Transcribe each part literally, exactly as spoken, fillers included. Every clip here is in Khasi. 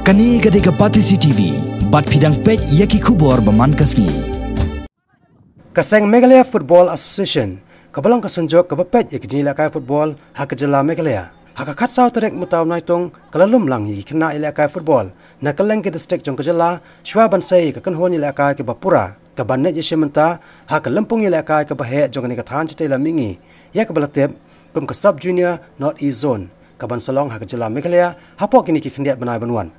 Kane ka dei ka Batesi T V, bad phi dang peit ïa ki khubor ba man ka sngi. Ka seng Meghalaya Football Association, kaba long ka seng jong kaba peit ïa ki jingïalehkai football ha ka jylla Meghalaya, ha ka khatsaw tarik mynta u Naitung, ka la lum lang ïa ki khynnah ïalehkai football na kylleng ki district jong ka jylla, shwa ban sei ïa ka kynhun ïalehkai kaba pura, kaban neh ïashim bynta ha ka lympung ïalehkai kaba heh jong kane ka thaiñ shatei lam mihngi, ïa kaba la tip kum ka Sub Junior North East Zone, kaban sa long ha ka jylla Meghalaya hapoh kine ki khyndiat bnai ban wan.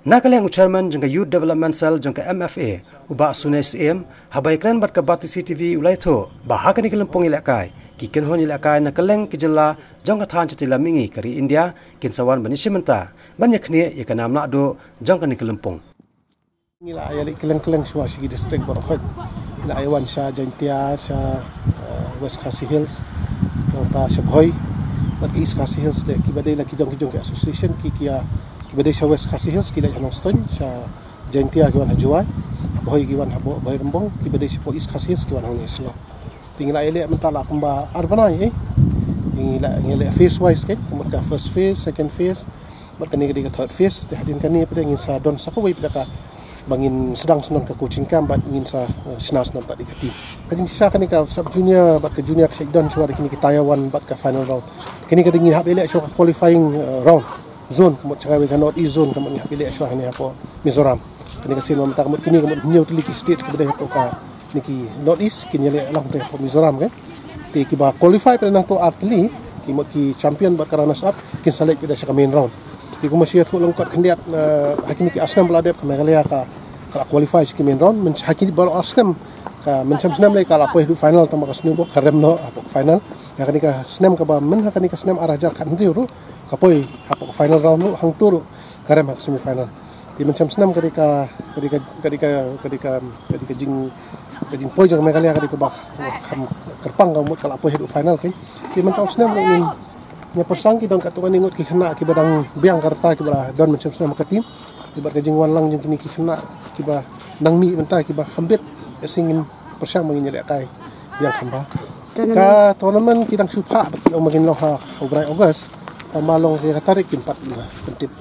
Na ka liang u Chairman jong ka Youth Development Cell jong ka M F A, u Bah Sunei Syiem, haba ïakren bad ka Batesi T V, u la ïathuh ba ha kane ka lympung ïalehkai, ki kynhun ïalehkai na kylleng ki jylla jong ka thaiñ shatei lam mihngi ka ri India kin sa wan ban ïashim bynta, ban ïakhnieh ïa ka nam nahduh jong kane ka lympung. Ngi la ïaleh kylleng kylleng shwa sha ki district baroh khoit. Ngi la ïawan sha Jaintia, sha, eh, West Khasi Hills, nangta sha Bhoi bad East Khasi Hills, de kiba dei la ki jong ki jong ki association, ki ki ïa, kiba dei sha West Khasi Hills ki la ïa Nongstoiñ, sha Jaintia ki wan ha Jowai, Bhoi ki wan ha Bhoi Rymbong, kiba dei sha East Khasi Hills ki wan hangne Shillong. Te ngi la ïaleh mynta la kumba ar bnai, eh. Ngi la, ngi la phase wise, eh, ka mut ka first phase, second phase, bad kane ka dei ka third phase. Te hadien kane pat ngin sa don sa kawei pat kaba ngin sdang shen ka coaching camp bad ngin sa, eh, shna shen pat ka team. Ka jingshisha kane ka sub junior bad ka junior ka sa don shwa da kine ki tier one bad ka final round. Kane ka dei ngin hap ïaleh shwa ka qualifying, eh, round. Zone, ka mut sha kawei ka North East Zone, ka mut ngi hap ïaleh shwa hangne hapoh Mizoram. Kane ka sien mynta ka mut kine ka mut hynñiew tylli ki state kiba dei hapoh kane ka North East, kin ïaleh lang te hapoh Mizoram, ke. Te kiba qualify pat nangta ar tylli, ki mut ki champion bad ka runners up, kin sa leit pat sha ka main round. Te kumba shu ïathuh lyngkot khyndiat, eh, ha kine ki ar snem ba la dep ka Meghalaya ka, ka qualify sha ki main round, mynta ha kine baroh ar snem, ka mynshem snem lei ka la poi haduh final, tang ba ka sniewbok ka rem noh hapoh final. Ïa kane ka snem kaba myn ha kane ka snem ar hajar khathynriew ruh, ka poi hapoh final round ruh, hangto ruh ka rem ha ka semi final. Te mynshem snem ka dei ka, ka dei ka, ka dei ka, ka dei ka, ka dei ka jing, ka jingpoi jong ka Meghalaya ka dei kaba kham kyrpang, ka mut ka la poi haduh final, ke. Te mynta u snem ruh ngin ïa pyrshang, ki don katto katne ngut ki khynnah kiba dang biang ka rta kiba la don mynshem snem ha ka team. Te bad ka jingwan lang jong kine ki khynnah kiba nang mih mynta kiba kham bit, ka sien ngin pyrshang ba ngin ïalehkai biang kham bha. Tournament. Ka tournament ki dang shu phah ba ki ong ba kin long ha u bnai August. Tang ba long ïa ka tarik kim pat pyntip.